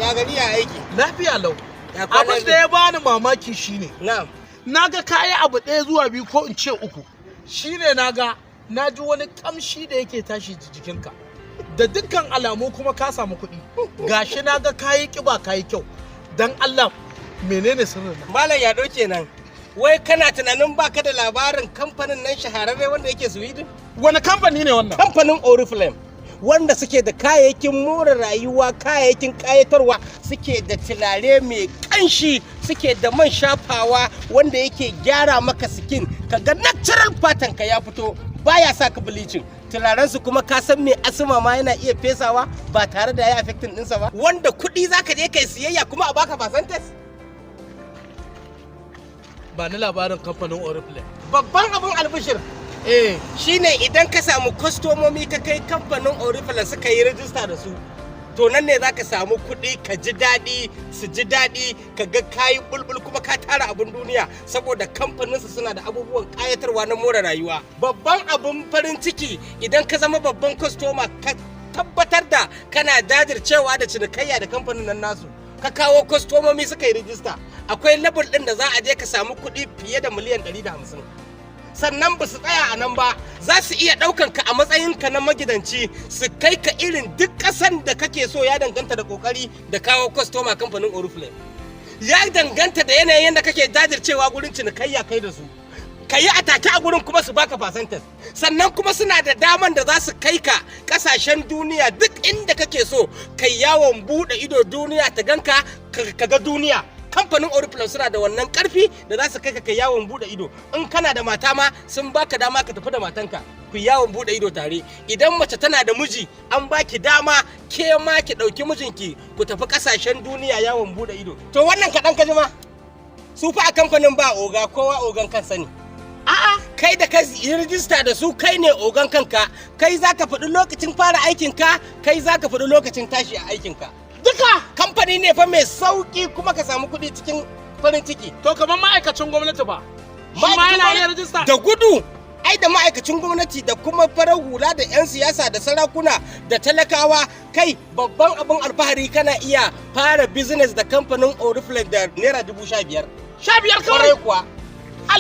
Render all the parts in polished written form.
Ya gari, ya aiki? Lafiya lau. Ya kwana Abin da ya bani mamaki shine na ga kayi abu ɗaya zuwa biyu, ko in ce uku. Shine na ga na ji wani kamshi da yake tashi jikinka. Da dukkan alamu kuma ka samu kuɗi. Gashi na ga kayi kiba, kayi kyau. Dan Allah, menene sirrin nan? Malam Yado kenan. Wai kana tunanin baka da labarin kamfanin nan shahararre wanda yake Sweden? Wani kamfani ne wannan? Kamfanin Oriflame, wanda suke da kayayyakin more rayuwa, kayayyakin kayatarwa, suke da turare mai kanshi, suke da man shafawa wanda yake gyara maka skin, kaga natural fatan ka ya fito, baya sa ka bleaching. Turaren su kuma ka san mai asma ma yana iya fesawa ba tare da ya affecting ɗinsa ba. Wanda kuɗi zaka je kai siyayya kuma a baka percentage. Ba ni labarin kamfanin Oriflame. Babban abin albishir shine idan ka samu kwastomomi ka kai kamfanin Oriflame suka yi rajista da su, to nan ne za ka samu kuɗi, ka ji daɗi, su ji daɗi, ka ga kayi bulbul kuma ka tara abin duniya, saboda kamfaninsu suna da abubuwan ƙayatarwa na more rayuwa. Babban abin farin ciki, idan ka zama babban kwastoma, ka tabbatar da kana jajircewa da cinikayya da kamfanin nan nasu, ka kawo kwastomomi suka yi rijista, akwai level ɗin da za a je ka samu kuɗi fiye da miliyan 150. Sannan ba su tsaya a nan ba, za su iya ɗaukan ka a matsayinka na magidanci su kai ka irin duk ƙasan da kake so. Ya danganta da ƙoƙari da kawo kwastoma kamfanin Oriflame, ya danganta da yanayin yadda kake jajircewa gurin cinikayya kai da su, ka yi atake a gurin kuma su baka percentage. Sannan kuma suna da daman da za su kai ka kasashen duniya, duk inda kake so kai yawon bude ido, duniya ta ganka, ka ga duniya. Kamfanin Oriflame suna da wannan karfi da za su kai ka kai yawon bude ido. In kana da mata ma, sun baka dama ka tafi da matanka ku yawon bude ido tare. Idan mace tana da miji, an baki dama ke ma ki dauki mijinki ku tafi kasashen duniya yawon bude ido. To, wannan kaɗan ka ji ma. Su fa a kamfanin ba oga, kowa ogan kansa ne. A'a, kai da ka yi rijista da su, kai ne ogan kanka. Kai za ka faɗi lokacin fara aikinka, kai za ka faɗi lokacin tashi a aikinka. Duka. Kamfani ne fa mai sauƙi kuma ka samu kuɗi cikin farin ciki. To, kamar ma'aikacin gwamnati ba? Shi ma yana iya rijista? Da gudu. Ai da ma'aikacin gwamnati da kuma farar hula da 'yan siyasa da sarakuna da talakawa. Kai, babban abin alfahari, kana iya fara business da kamfanin Oriflame da ₦15,000. 15 Kwarai kawai? kuwa.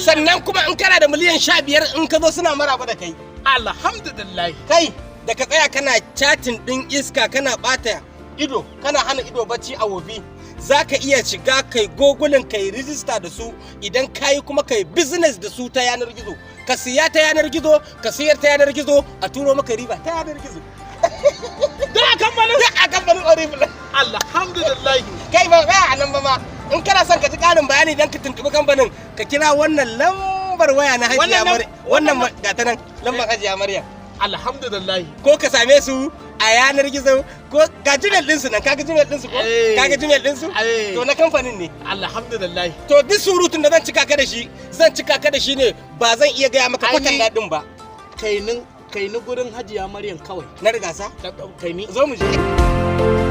Sannan kuma in kana da miliyan 15, in ka zo suna maraba da kai. Alhamdulillah. Kai da ka tsaya kana chatting din iska, kana bata ido, kana hana ido bacci a wofi, za ka iya shiga kai googling, kai rijista da su. Idan kayi kuma kai business da su ta yanar gizo, ka siya ta yanar gizo, ka siyar ta yanar gizo, a turo maka riba ta yanar gizo. Duk a kamfanin? Duk a kamfanin Oriflame. Alhamdulillah. Kai, ba tsaya a nan ba ma. In kana son ka ji ƙarin bayani don ka tuntuɓi kamfanin, ka kira wannan lambar waya na Hajiya Wannan Maryam. Wannan ga ta nan, lambar Hajiya Maryam. Alhamdulillah. Ko ka same su a yanar gizo, ko ga Gmail ɗinsu nan. Kaga Gmail ɗinsu ko? Eh. Kaga Gmail ɗinsu? Eh. To, na kamfanin ne. Alhamdulillah. To, duk surutun da zan cika ka da shi, zan cika ka da shi ne, ba zan iya gaya maka Ai, kwatan daɗin ba. Kai ni gurin Hajiya Maryam kawai. Na rigasa. Kai ni. Zo mu je.